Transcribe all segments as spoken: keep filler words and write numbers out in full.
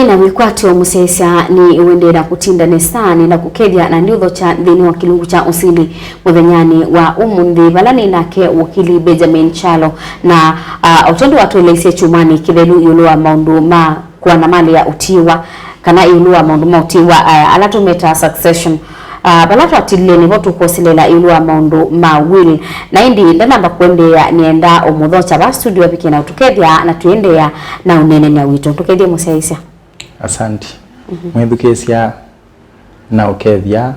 Na wĩkwatyo mũsyaĩĩsya nĩ ũendee na kũtinda nesa, nĩ na kũkethya na nĩ ũthokya nthĩnĩ wa kĩlungu kya ũsili mũthenyanĩ wa ũmũnthĩ, vala nĩ nake wakili Benjamin Kyalo, na, ah, o tondũ watũeleisye kyumwanĩ kĩthelu ĩũlũ wa maũndũ ma kũana malĩ ya ũtiĩwa, kana ĩũlũ wa maũndũ ma ũtiĩwa, ah, ala tũmetaa succession. Ah, vala twatilile nĩvo tũkwoselela ĩũlũ wa maũndũ ma will. Na ĩndĩ ndanamba kũendeea, nĩenda ũmũthokya va studio avikie na ũtũkethya na tũendeea na ũneenany'a witũ. Tũkethye mũsyaĩĩsya. Asanti. Mhm. Mwĩthukĩĩsya na ũkethya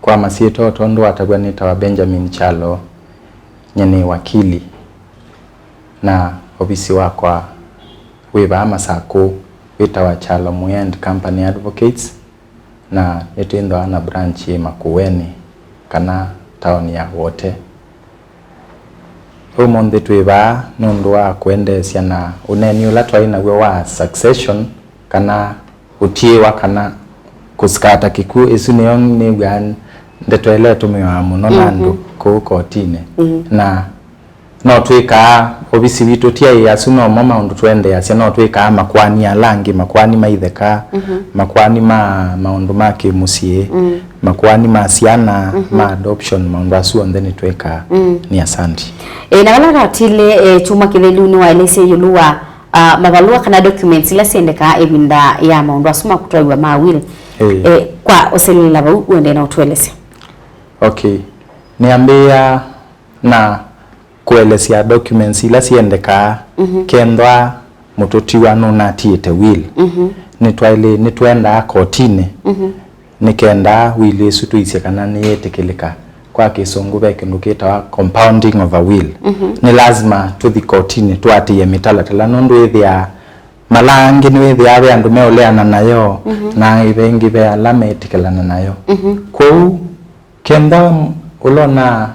kwa masyĩtwa o tondũ watavw'a nĩtawa Benjamin Kyalo, nye nĩ wakili, na ovisi wakwa wĩ vaa Masakũ wĩtawa Kyalo Muya and Company Advocates, na nĩtwĩthĩawa na branch yĩ Makueni kana taoni ya Wote. Ũmũnthĩ twĩ vaa nũndũ wa kũendeesya na ũneeni ũla twaĩ naw'o wa succession, kana ũtiĩwa, kana kũsikata kĩkw'ũ. Ĩsu nĩyo nĩw'aa ndeto ĩla ĩtũmĩawa mũno na andũ kũu kotinĩ. Mhm. Na no twĩkaa, ovisi witũ ti aĩ asu nomo maũndũ tũendeeasya, no twĩkaa makoani ala angĩ, makoani ma itheka, mhm, makoani ma maũndũ ma kĩmũsyĩ, mm, makoani ma syana, mhm, ma adoption, maũndũ asu onthe nĩtwĩkaa. Mm. Nĩ asanti. E, na vala twatile, e, kyumwa kĩthelu nĩwaelesye ĩũlũ wa, ah, mavalũa kana documents ila syendekaa ĩvinda ya maũndũ asu ma kũtwaiwa ma will. Ĩĩ. E, kwa ũselelela vau, ũendee na ũtũelesya. Okay. Nĩambĩĩa na kũelesya documents ila syendekaa, mhm, kethwa mũtũtiwa nũnatiĩte will. Mhm. Nĩtwaĩlĩ-, nĩtũendaa kotinĩ, mhm, nĩ kenda will ĩsu tũisye kana nĩyĩtĩkĩlĩka. Kwa Kĩsũngũ ve kĩndũ kĩtawa compounding of a will. Mhm. Nĩ lazima tũthi kotinĩ tũatĩĩe mĩtalatala, nũndũ wĩthĩaa mala angĩ nĩwĩthĩaa ve andũ meũleana nayo, mhm, na ve ĩngĩ ve ala metĩkĩlana nayo. Mhm. Kwoou, kenda ũla ũna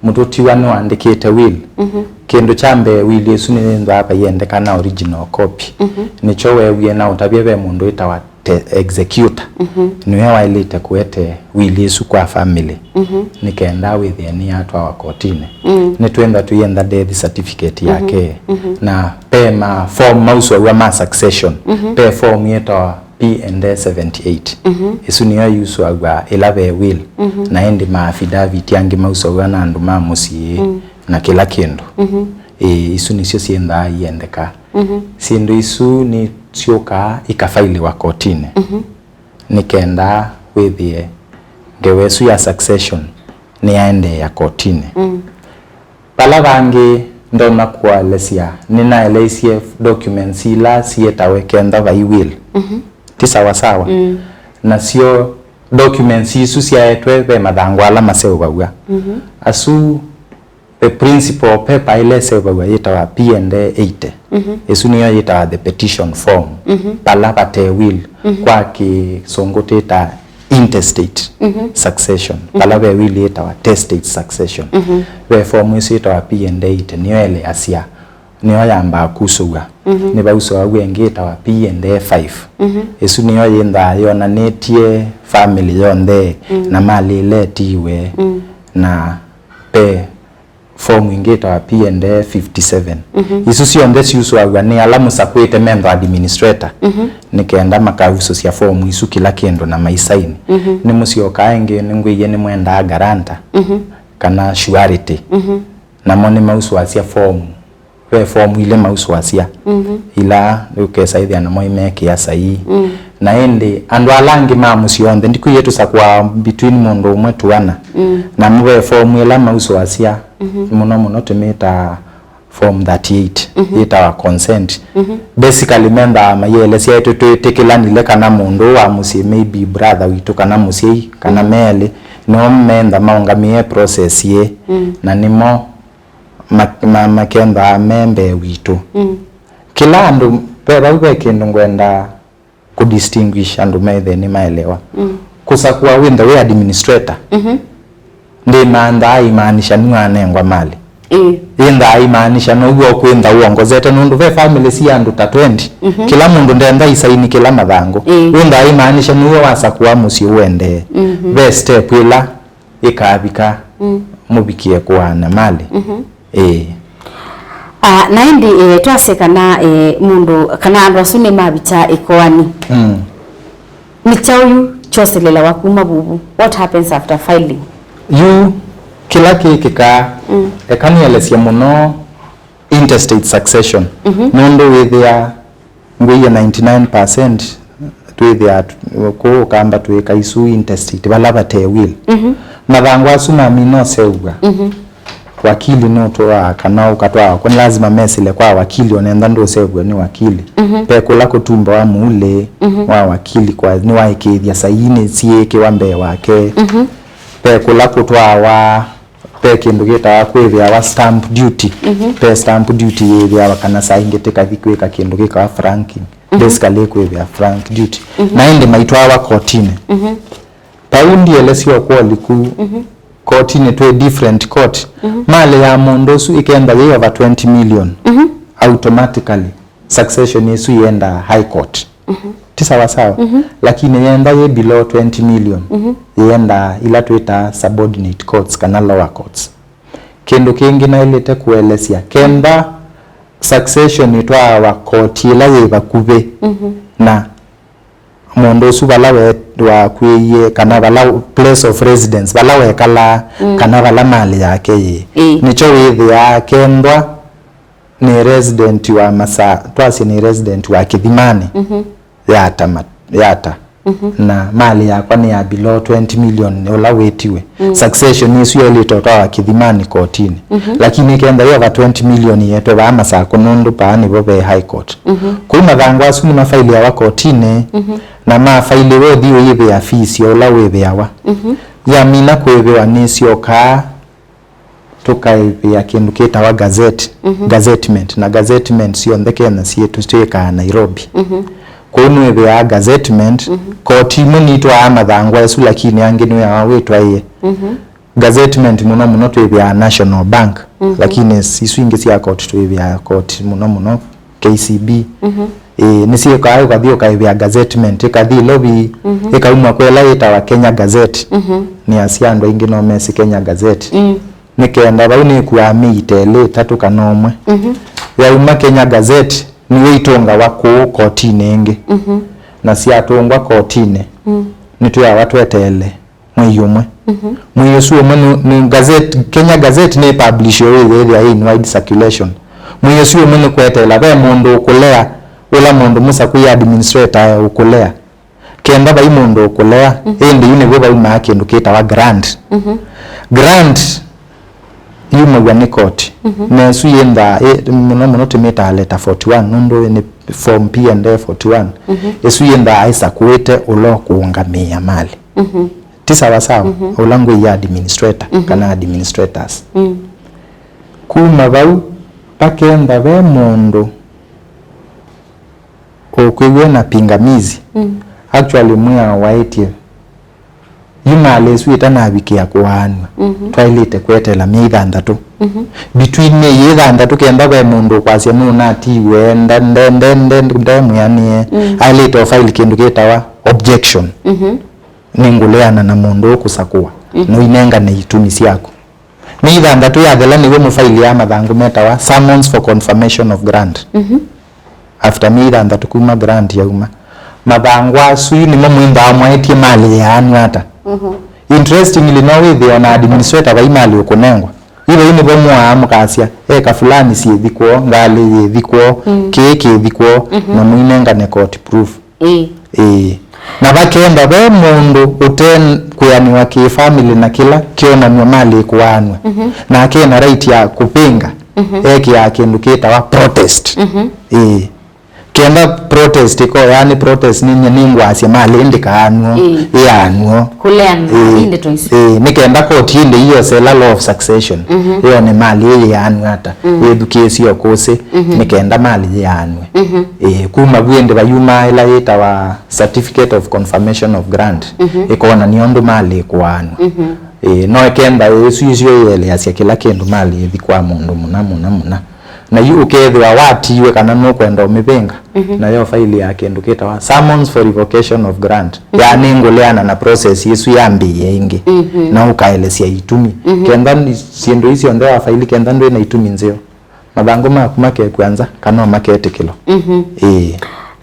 mũtũtiwa nĩwaandĩkĩte will, mhm, kĩndũ kya mbee will ĩsu nĩyĩthwaa vaiendeka na original copy. Mhm. Nĩkyo weewie na ũtavya ve mũndũ wĩtawa te-, executor. Mhm. Nĩwe waĩlĩte kũete will ĩsu kwa family, mhm, nĩ kenda wĩthĩe nĩyatwawa kotinĩ. Mm. Nĩtwenda tũyenda death certificate, mhm, yake. Mhm. Na ve ma form mausũaw'a ma succession. Mhm. Ve form yĩtawa P and A seventy-eight. Mhm. Ĩsu nĩyo yusũaw'a ĩla ve will, mhm, na ĩndĩ ma affidavit angĩ mausũaw'a na andũ ma mũsyĩ, mm, na kĩla kĩndũ. Mhm. Ĩĩ, isu nĩsyo syĩnthaa iendeka. Mhm. Syĩndũ isu nĩsyũkaa ikafailiwa kotinĩ. Mhm. Nĩ kenda wĩthĩe ngewa ĩsu ya succession nĩyaendeea kotinĩ. Mm. Vala vangĩ ndonya kũelesya, nĩnaeleisye documents ila sietawe kenda vai will. Mhm. Ti sawa sawa? Mm. Nasyo documents isu syaetwe ve mathangũ ala maseũvaw'a. Mhm. Asu, the principal paper ĩla ĩseũvaw'a yĩtawa P and A eighty. Mhm. Ĩsu nĩyo yĩtawa the petition form. Mhm. Vala vate will, mhm, kwa Kĩsũngũ twĩtaa intestate, mhm, succession, mhm, vala ve will yĩtawa testate succession. Mhm. Ve form ĩsu yĩtawa P and A eighty, nĩyo ĩeleasya, nĩyo yambaa kusũw'a. Mhm. Nĩvausũaw'a ĩngĩ yĩtawa P and A five. Mhm. Ĩsu nĩyo yĩnthaa yonanĩtye family yonthe, mm, na malĩ ĩla ĩtiiwe, mm, na ve form ĩngĩ yĩtawa P and A fifty-seven. Mhm. Isu syonthe syusũaw'a nĩ ala mũsakwĩte metho administrator, mhm, nĩ kenda makausũsya form isu kĩla kĩndũ na maisaini. Mhm. Nĩmũsyokaa ĩngĩ nĩngwĩie nĩmwendaa guarantor, mhm, kana surety. Mhm. Namo nĩmausũasya form, ve form ilĩ mausũasya, mhm, ila ũkesa ĩthĩa namo imekĩa saii. Mm. Na ĩndĩ andũ ala angĩ ma mũsyĩ onthe, ndikwĩie tũsakũaa between mũndũ ũmwe tu ana. Mm. Namo ve form ĩla mausũasya, mhm, mũno mũno tũmĩtaa form thirty-eight, mhm, yĩtawa consent. Mhm. Basically, mendaa maielesya ĩtũ twĩtĩkĩlanile kana mũndũ ũũ wa mũsyĩ, maybe brother witũ, kana mũsyai, kana, mhm, me elĩ, nĩo menda maũngamĩe process ĩĩ, mm, na nĩmo ma-, ma-, makenthaa me mbee witũ. Mm. Kĩla andũ, ve vau ve kĩndũ ngwenda kũ distinguish andũ methĩe nĩmaelewa. Mm. Kũsakũa wĩnthe wĩ administrator, mhm, ndĩmanthaa imaanisha nĩwanengwa malĩ. Ĩĩ. Yĩnthaa imaanisha now'o ũkwĩntha ũongozete, nũndũ ve family si andũ ta twenty, mhm, kĩla mũndũ ndenda isaini kĩla mathangũ. Ĩĩ. Wĩnthaa imaanisha now'o wasakũa mũsyĩ ũendee. Mhm. Ve step ĩla ĩkavika, mm, mũvikie kũaana malĩ. Mhm. Ĩĩ. Ah, na ĩndĩ, eh, twasye kana, eh, mũndũ kana andũ asu nĩmavika ĩkoani. Mm. Nĩ kyaũ yu kyoselelawa kuma vuvu? What happens after filing? Yu kĩla kĩkĩkaa, mm, eka nĩelesye mũno intestate succession. Mhm. Nũndũ wĩthĩa ngwĩie ninety-nine percent twĩthĩa t-, kũũ Ũkamba twĩka isu intestate, vala vate will. Mhm. Mathangũ asu mamina ũseũvw'a. Mhm. Wakili nũtwaa kana ũkatwaa kũ, nĩ lazima mesĩle kwa wakili, onentha ndũseũvw'a nĩ wakili. Mhm. Ve kũla kũtumbawa mũulĩ, mhm, wa wakili kwa nĩwaĩkĩĩthya saii nĩsyĩĩkĩwa mbee wake. Mhm. Ve kũla kũtwawa, ve kĩndũ kĩtawa kwĩvĩawa stamp duty. Mhm. Ve stamp duty yĩvĩawa kana saa ingĩ tĩkathi kwĩka kĩndũ kĩkawa franking. Mhm. Basically kwĩvĩa frank duty. Mhm. Na ĩndĩ maitwawa kotinĩ. Mhm. Vau ndielesya ũkwoli ku, mhm, kotinĩ twĩ different court. Mhm. Malĩ ya mũndũ ũsu ĩkenda yĩ over twenty million, mhm, automatically succession ĩsu yĩendaa high court. Mhm. Ti sawa sawa? Mhm. Lakini yenda yĩ below twenty million, mhm, yĩendaa ila twĩtaa subordinate courts kana lower courts. Kĩndũ kĩngĩ naĩlĩte kũelesya, kenda succession ĩtwaawa koti ĩla yĩ vakuvĩ, mhm, na mũndũ ũsu vala we-, wakw'ĩie, kana vala place of residence, vala wekalaa, mm, kana vala malĩ yake yĩ. Ĩĩ. Nĩkyo wĩthĩaa kendwa nĩ resident wa Masaa, twasye nĩ resident wa Kĩthimanĩ, mhm, yata ma-, yata. Mhm. Na malĩ yakwa nĩ ya below twenty million ũla wĩtiwe. Mm. Succession ĩsu yaĩlĩte ũtwawa Kĩthimanĩ kotinĩ. Mhm. Lakini kenda yĩ over twenty million yetwe vaa Masakũ nũndũ paa nĩvo ve High Court. Mhm. Kũu mathangũ asu nĩmafailiawa kotinĩ, mhm, na mafailiwe ũthi ũyĩvĩa fees ya ũla wĩvĩawa. Mhm. Yamina kwĩvĩwa nĩsyokaa tũkaĩvĩa kĩndũ kĩtawa gazette, mhm, gazettement, na gazettement syonthe Kenya syĩtũ twĩkaa Nairobi. Mhm. Kwoou nĩwĩvĩaa gazettement, mhm, koti imwe nitwaa mathangũ asu, lakini angĩ nĩwĩawa wĩtwaĩe. Mhm. Gazettement mũno mũno twĩvĩaa National Bank, mhm, lakini isu ingĩ sya koti twĩvĩaa koti mũno mũno K C B. Mhm. Ĩĩ, nĩsyĩkaa ũkathi ũkaĩvĩa gazettement, ĩkathi Ilovi, mhm, ĩkauma kwela yĩtawa Kenya Gazette. Mhm. Nĩasya andũ aingĩ no mesĩ Kenya Gazette. Mm. Nĩ kenda vau nĩkuaa mĩi ta ĩlĩ ĩtatũ kana ũmwe. Mhm. Yauma Kenya Gazette, nĩw'o itũngawa kũũ kotinĩ ĩngĩ. Mhm. Na syatũngwa kotinĩ, mm, nĩtwĩawa tweteele mwei ũmwe. Mhm. Mwei ũsu ũmwe nĩ, nĩ gazette, Kenya Gazette nĩ publish yo wĩthĩa in wide circulation. Mwei ũsu ũmwe nĩ kweteela ve mũndũ ũkũlea, ũla mũndũ mũsakũi administrator ũkũlea. Kenda vai mũndũ ũkũlea, mhm, ĩndĩ yu nĩw'o vaumaa kĩndũ kĩtawa grant. Mhm. Grant yumaw'a nĩ koti. Mhm. Na ĩsu yĩnthaa, ĩ, mũno mũno tũmĩtaa letter forty one, nũndũ nĩ form P and F forty one. Mhm. Ĩsu yĩnthaa ĩsakũĩte ũla ũkũũngamĩĩa malĩ. Mhm. Ti sawa sawa? Mhm. Ũla ngwĩie administrator, mhm, kana administrators. Mm. Kuma vau, vakenda ve mũndũ ũkwĩw'e na pingamizi, mm, actually mwĩao waĩtye, yu malĩ ĩsu ĩtanavikĩa kũaanw'a, mhm, twaĩlĩte kweteela myei thanthatũ. Mhm. Between myei ĩĩ thanthatũ, kenda ve mũndũ ũkwasya nũnatiiwe nda-, nde-, nde-, nde-, ndemwĩanĩe, mm, aĩlĩte ũfaili kĩndũ kĩtawa objection. Mhm. Nĩngũleana na mũndũ ũkũsakũa, mhm, na ũinengane itumi syaku. Myei thanthatũ yathela nĩw'o mũfailĩaa mathangũ metawa summons for confirmation of grant. Mhm. After myei thanthatũ kuma grant yauma, mathangũ asu yu nĩmo mwĩnthaa mwaĩtye malĩ yĩaanw'a ata. Mhm. Interestingly, no wĩthĩe ona administrator vai malĩ ũkũnengwa. Yu vau nĩvo mũaa mũkasya, eka fulani syĩthi kwoo, ngalĩ yĩthi kwoo, mm, kĩĩ kĩthi kwoo, mhm, na mũinengane court proof. Ĩĩ. Ĩĩ. Na vakenda ve mũndũ ũte kwĩanĩwa kĩ-family na kĩla kĩonany'a malĩ kũaanw'a. Mhm. Nake ena right ya kũvĩnga, mhm, ekĩaa kĩndũ kĩtawa protest. Mhm. Ĩĩ. Kenda protest ĩko, yaani protest nĩ nyie nĩngwasya malĩ ndĩkaanw'o, ĩĩ, ĩaanw'o. Kũleana, ĩĩ, nĩ ndeto isu. Ĩĩ, nĩ kenda koti ĩndĩ ĩyosela law of succession, mhm, yone malĩ ĩĩ yĩaanw'a ata, mm, yĩthukĩĩsye ũkũsĩ, mhm, nĩ kenda malĩ yĩaanw'e. Mhm. Ĩĩ, kuma vu ĩndĩ vayumaa ĩla yĩtawa certificate of confirmation of grant, mhm, ĩkonany'a ũndũ malĩ ĩkũaanw'a. Mhm. Ĩĩ, no ĩkenda ĩsu ĩsyo ĩeleasya kĩla kĩndũ malĩ ĩthi kwa mũndũ mũna mũna mũna. Na yu ũkethĩwa watiiwe kana nũkwenda ũmĩvĩnga, mhm, nayo faili ya kĩndũ kĩtawa summons for revocation of grant, mhm, yaani ngũleana na process ĩsu yambĩĩe ĩngĩ, mhm, na ũkaelesya itumi. Mhm. Kenda ni-, syĩndũ ii syonthe wa faili, kenda ndwĩ na itumi nzeo, Mathangũ maku makekw'a nza, kana no maketĩkĩlwa? Mhm. Ĩĩ.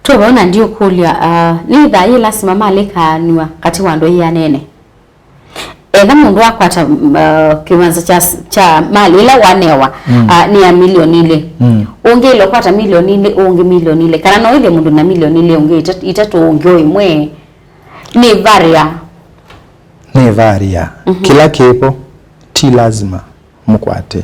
Tũvau na ndiũkũlya, ah, nĩ ĩthaa yĩ lasima malĩ ĩkaanw'a katĩ wa andũ aĩ anene? Etha mũndũ akwata, mm, ah, kĩwanza kya, kya malĩ ĩla wanewa, mm, ah, nĩ ya milioni ilĩ. Mm. Ũngĩ ĩla ũkwata milioni ilĩ, ũngĩ milioni ilĩ. Kana no ĩthĩe mũndũ na milioni ilĩ, ũngĩ ita-, itatũ, ũngĩ o ĩmwe. Nĩ varia. Nĩ varia. Mhm. Kĩla kĩvo, ti lazima mũkwate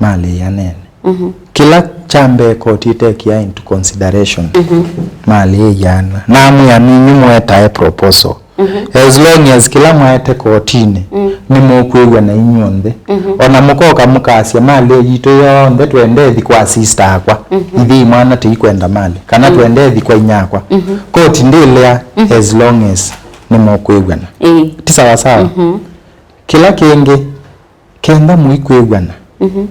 malĩ ĩanene. Mhm. Kĩla kya mbee koti ĩtekĩa into consideration, mhm, malĩ ĩana. Namwĩa ninyu mwetae proposal. Mhm. As long as kĩla mwaete kotinĩ, mm, nĩmũkwĩw'ana inyw'onthe. Mhm. Ona mũkoka mũkasya malĩ yitũ yonthe twendethi kwa sister akwa. Mhm. Ithyĩ imwana tĩikwenda malĩ. Kana, mm, twendethi kwa inyakwa. Mhm. Koti ndĩlea, mhm, as long as nĩmũkwĩw'ana. Ĩĩ. Ti sawa sawa? Mhm. Kĩla kĩngĩ, kenda mũikwĩw'ana. Mhm.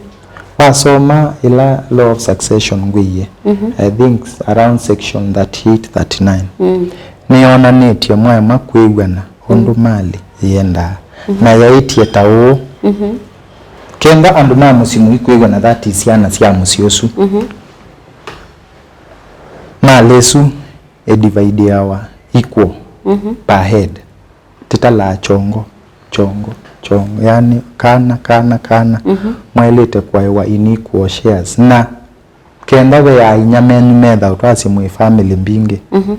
Wasoma ĩla law of succession ngwĩie, mhm, I think around section thirty-eight, thirty-nine. Mm. Nĩyonanĩtye mwaema kwĩw'ana ũndũ, mm, malĩ yĩendaa. Mhm. Na yaĩtye ta ũũ, mhm, kenda andũ ma mũsyĩ mũikwĩw'ana, that is syana sya mũsyĩ ũsu, mhm, malĩ ĩsu ĩdivideawa equal, mhm, per head. Tĩtalaa kyongo, kyongo, kyongo, yani kana, kana, kana, mhm, mwaĩlĩte kũaĩwa in equal shares. Na kenda ve a inya menyu methaũ, twasye mwĩ family mbingĩ, mhm,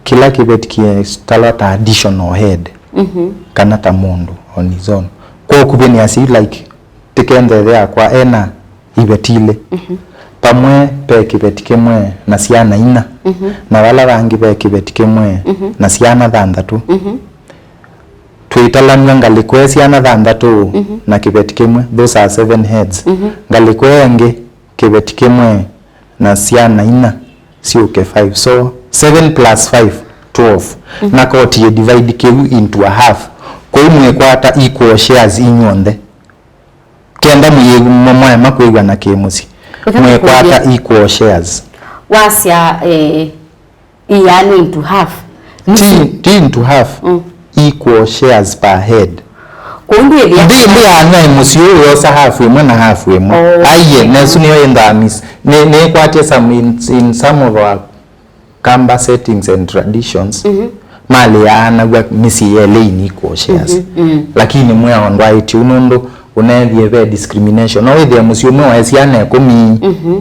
kĩla kĩveti kĩtalwa ta additional head, mhm, kana ta mũndũ on his own. Kwa ũkuvĩ nĩ asyai, like, tĩkenda ĩthe yakwa ena iveti ilĩ. Mhm. Vamwe ve kĩveti kĩmwe na syana inya, mhm, na vala vangĩ ve kĩveti kĩmwe, mhm, na syana thanthatũ. Mhm. Twĩtalanw'a ngalĩko ĩ syana thanthatũ, mhm, na kĩveti kĩmwe, those are seven heads. Mhm. Ngalĩko ĩ ĩngĩ, kĩveti kĩmwe na syana inya syũke five. So, seven plus five, twelve. Mhm. Na koti ĩ divide kĩu into a half. Kũu mwĩkwata equal shares inyw'onthe. Kenda mũyĩw'a mwaema kwĩw'ana kĩ mũsyĩ, mwĩkwata equal shares. Wasya, eh, iyaanwe into half. Ti, ti into half. Mm. Equal shares per head. Kũu ndwĩthĩa. Ndi, ndi ana mũsyĩ ũyũ yosa half ĩmwe na half ĩmwe. Oh. Aiye, nesu nĩyo ĩnthaa mis-, nĩ, nĩkwatya some in, in some of our Kamba settings and traditions, mhm, malĩ yaanaw'a mĩsyĩ yelĩ in equal shares. Mhm, mm. Lakini mwĩao ndwaĩtye ũu nũndũ ũneethĩe ve discrimination. No wĩthĩe mũsyĩ ũmwe waĩ syana ĩkũmi, mhm,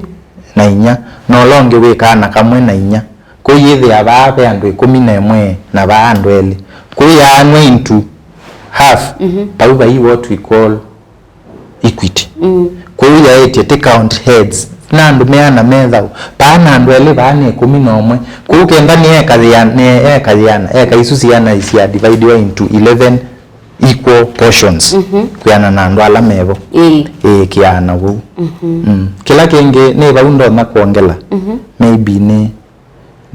na inya, na ũla ũngĩ wĩ kana kamwe na inya. Kwoou yĩthĩa vaa ve andũ ĩkũmi na ĩmwe na vaa andũ elĩ. Kwoou yaanw'a into half, mhm, vau vai what we call equity. Mm. Kwoou yaĩtye tĩ count heads. Na andũ meana me thaũ. Vaa na andũ elĩ, vaa nĩ ĩkũmi na ũmwe. Kwoou kenda nĩ eka yĩana, nĩ eka yĩana, eka isu syana isya dividiwa into eleven equal portions. Mhm. Kwĩana na andũ ala mevo. Ĩĩ. Ĩĩ, kĩana vau. Mhm. Mm. Kĩla kĩngĩ nĩ vau ndonya kwongela. Mhm. Maybe nĩ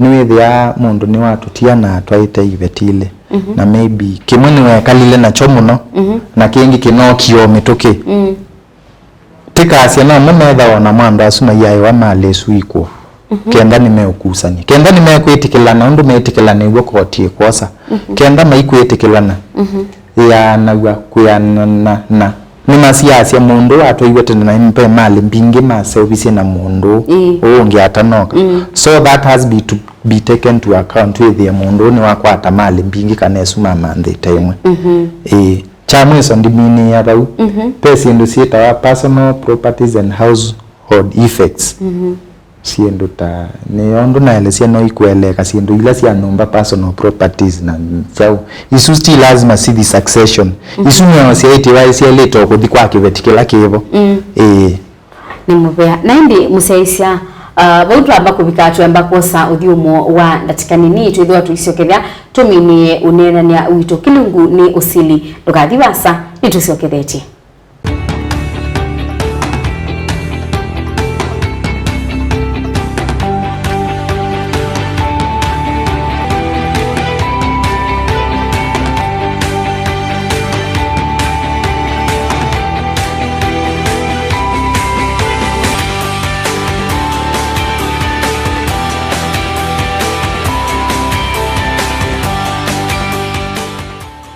Nĩwĩthĩaa mũndũ nĩwatũtia na atwaĩte iveti ilĩ, mhm, na maybe kĩmwe nĩwekalile nakyo mũno, mhm, na kĩngĩ kĩnookie o mĩtũkĩ. Mm. Tĩkasya no mo methawa na mwando asu maiaĩwa malĩ ĩsu equal, mhm, kenda nĩmeũkusany'a, kenda nĩmekwĩtĩkĩlana ũndũ metĩkĩlanĩw'e koti ĩkwosa, mhm, kenda maikwĩtĩkĩlana, mhm, ĩaanaw'a kwĩanana na Nĩmasiasya mũndũ ũũ atwaiwe tene na ve malĩ mbingĩ maseũvisye na mũndũ ũũ, ĩĩ, ũũ ũngĩ atanoka. Mm. So that has be to be taken to account, wĩthĩe mũndũ ũũ nĩwakwata malĩ mbingĩ kana ĩsu mamanthĩte ĩmwe. Mhm. Ĩĩ. Kya mwĩso ndiminĩĩa vau. Mhm. Ve syĩndũ syĩtawa personal properties and household effects. Mhm. Syĩndũ ta, nĩ ũndũ naelesya, no ikũeleeka syĩndũ ila sya nyũmba, personal properties, na kyaũ. Isu ti lazima sithi succession. Mhm. Isu nĩo syaĩtĩwa syaĩlĩte o kũthi kwa kĩveti kĩla kĩvo. Mm. Ĩĩ. Nĩ mũvea. Na ĩndĩ mũsyaĩĩsya, ah, vau twamba kũvika, twemba kwosa ũthyũmũo wa ndatĩka nini, twĩthĩwa tũisyokethya tũminĩe ũneenany'a witũ. Kĩlungu nĩ ũsili. Ndũkathi vaasa, nĩtũsyokethetye.